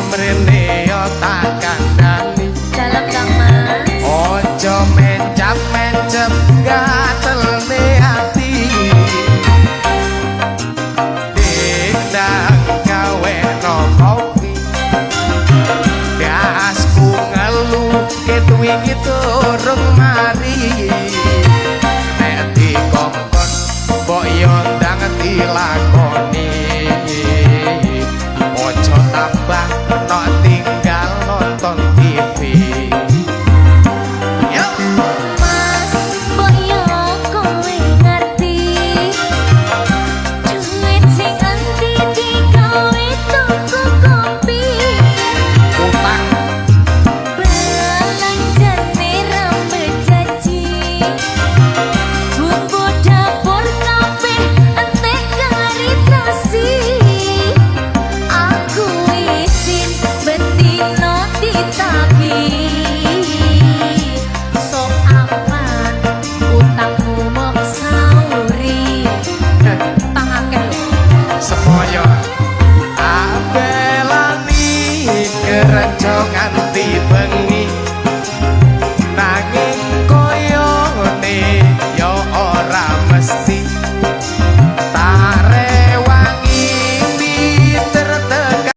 Mrene yo tak kandhani. Dalem, Kang Mas. Ojo mencap-mencep gatelne ati. Ndang gawekno kopi. Ndasku ngelu ket wingi durung mari. Nek dikongkon mbok yo ndang dilakoni. Ojo tambah nok.